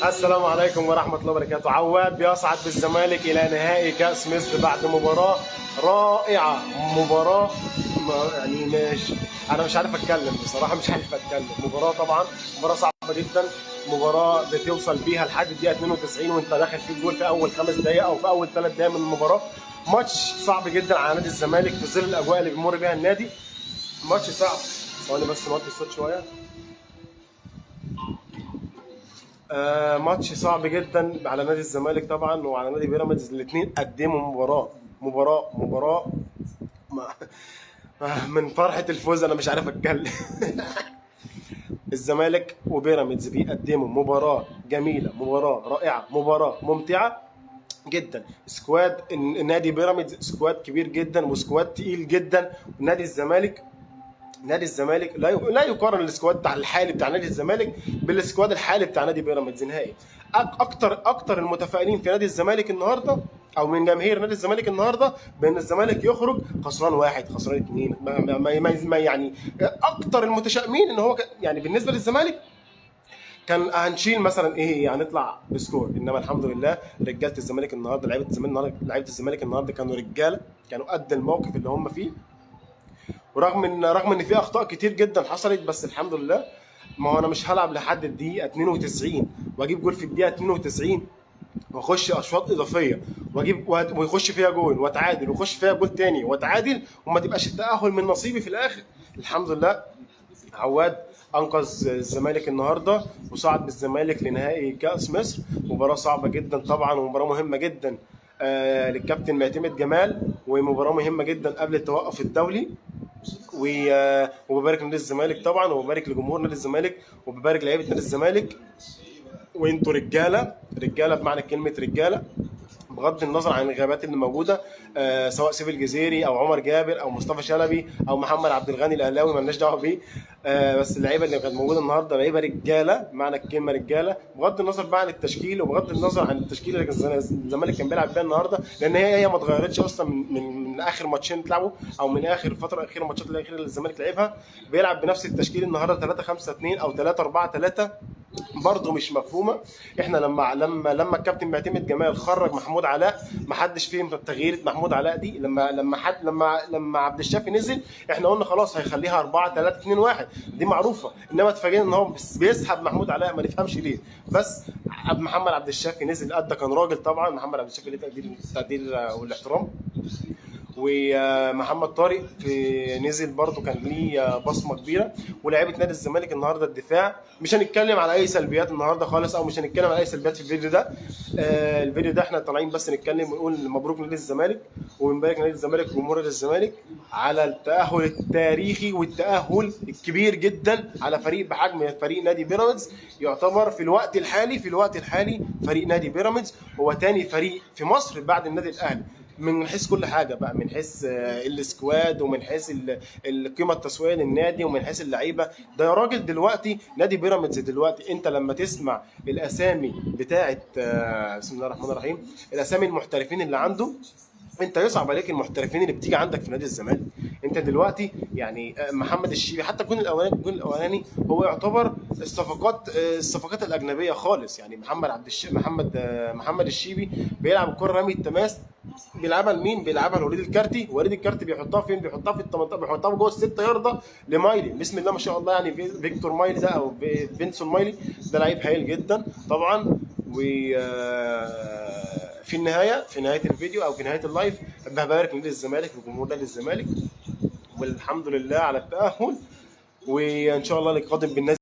السلام عليكم ورحمة الله وبركاته. عواد بيصعد بالزمالك إلى نهائي كأس مصر بعد مباراة رائعة، مباراة يعني مش أنا مش عارف أتكلم بصراحة، مش عارف أتكلم. مباراة طبعا مباراة صعبة جدا، مباراة بتوصل بيها لحد الدقيقة 92 وأنت داخل في الجول في أول 5 دقايق أو في أول 3 دقايق من المباراة. ماتش صعب جدا على نادي الزمالك في ظل الأجواء اللي بيمر بيها النادي. ماتش صعب. ثواني بس نوطي الصوت شوية. ماتش صعب جدا على نادي الزمالك طبعا وعلى نادي بيراميدز. الاثنين قدموا مباراة مباراة مباراة ما من فرحه الفوز انا مش عارف اتكلم. الزمالك وبيراميدز بيقدموا مباراة جميله، مباراة رائعه، مباراة ممتعة جدا. squad نادي بيراميدز squad كبير جدا و squad تقيل جدا. نادي الزمالك، نادي الزمالك لا يقارن ال squad بتاع الحالي بتاع نادي الزمالك بال squad الحالي بتاع نادي بيراميدز نهائي. اكتر المتفائلين في نادي الزمالك النهارده او من جماهير نادي الزمالك النهارده بان الزمالك يخرج خسران واحد، خسران اثنين، ما ما ما ما يعني اكتر المتشائمين ان هو يعني بالنسبة للزمالك كان هنشيل مثلا ايه، هنطلع ب score. انما الحمد لله رجاله الزمالك النهارده، لعيبة الزمالك النهارده، لعيبة الزمالك النهارده كانوا رجاله، كانوا قد الموقف اللي هم فيه. ورغم ان رغم ان في اخطاء كتير جدا حصلت، بس الحمد لله. ما هو انا مش هلعب لحد الدقيقة 92 واجيب جول في الدقيقة 92 واخش اشواط اضافية واجيب ويخش فيها جول واتعادل، ويخش فيها جول تاني واتعادل، وما تبقاش التاهل من نصيبي في الاخر. الحمد لله عواد انقذ الزمالك النهارده وصعد بالزمالك لنهائي كاس مصر. مباراة صعبة جدا طبعا ومباراة مهمة جدا للكابتن معتمد جمال، ومباراة مهمة جدا قبل التوقف الدولي. وببارك لنادي الزمالك طبعا، وببارك لجمهور نادي الزمالك، وببارك لعيبة نادي الزمالك. وانتوا رجاله، رجاله بمعنى كلمة رجاله، بغض النظر عن الغيابات اللي موجودة، سواء سيف الجزيري او عمر جابر او مصطفى شلبي او محمد عبد الغني الاهلاوي مالناش دعوه بيه. بس اللعيبة اللي كانت موجودة النهارده لعيبة رجاله بمعنى الكلمة رجاله، بغض النظر بقى عن التشكيل وبغض النظر عن التشكيل اللي كان الزمالك كان بيلعب بيها النهارده، لان هي ما اتغيرتش اصلا من اخر ماتشين اتلعبوا او من اخر الفترة الاخيرة، الماتشات الاخيرة اللي الزمالك لعبها بيلعب بنفس التشكيل النهارده 3-5-2 او 3-4-3، برضه مش مفهومه. احنا لما الكابتن معتمد جمال خرج محمود علاء ما حدش فهم تغيير محمود علاء دي. لما لما حد لما لما عبد الشافي نزل احنا قلنا خلاص هيخليها 4-3-2-1 دي معروفة، انما اتفاجئنا ان هو بيسحب محمود علاء، ما نفهمش ليه. بس محمد عبد الشافي نزل ادى، كان راجل طبعا. محمد عبد الشافي ليه تقدير والاحترام. ومحمد طارق في نزل برضه كان ليه بصمة كبيره. ولاعيبه نادي الزمالك النهارده الدفاع، مش هنتكلم على اي سلبيات النهارده خالص، او مش هنتكلم على اي سلبيات في الفيديو ده. الفيديو ده احنا طالعين بس نتكلم ونقول مبروك نادي الزمالك، ونبارك نادي الزمالك وجمهور نادي الزمالك على التاهل التاريخي والتاهل الكبير جدا على فريق بحجم فريق نادي بيراميدز. يعتبر في الوقت الحالي فريق نادي بيراميدز هو تاني فريق في مصر بعد النادي الاهلي من حيث كل حاجة بقى، من حيث ال squad ومن حيث القيمة التسويقية للنادي ومن حيث اللعيبة. ده يا راجل دلوقتي نادي بيراميدز دلوقتي انت لما تسمع الاسامي بتاعه، بسم الله الرحمن الرحيم، الاسامي المحترفين اللي عنده، انت يصعب عليك المحترفين اللي بتيجي عندك في نادي الزمالك. انت دلوقتي يعني محمد الشيبي، حتى الجون الاولاني هو يعتبر الصفقات الاجنبية خالص. يعني محمد عبد الش... محمد آه، محمد الشيبي بيلعب الكره رمي التماس، بيلعبها لمين؟ بيلعبها لوليد الكارتي. وليد الكارتي بيحطها فين؟ بيحطها في ال 18، بيحطها جوه الست يارده لمايلي. بسم الله ما شاء الله، يعني فيكتور مايلي ده او فينسون مايلي ده لعيب هايل جدا طبعا. و في النهاية، في نهاية الفيديو او في نهاية ال live، ببارك لنادي الزمالك وجمهور نادي الزمالك، والحمد لله على التاهل، وان شاء الله القادم بالنادي.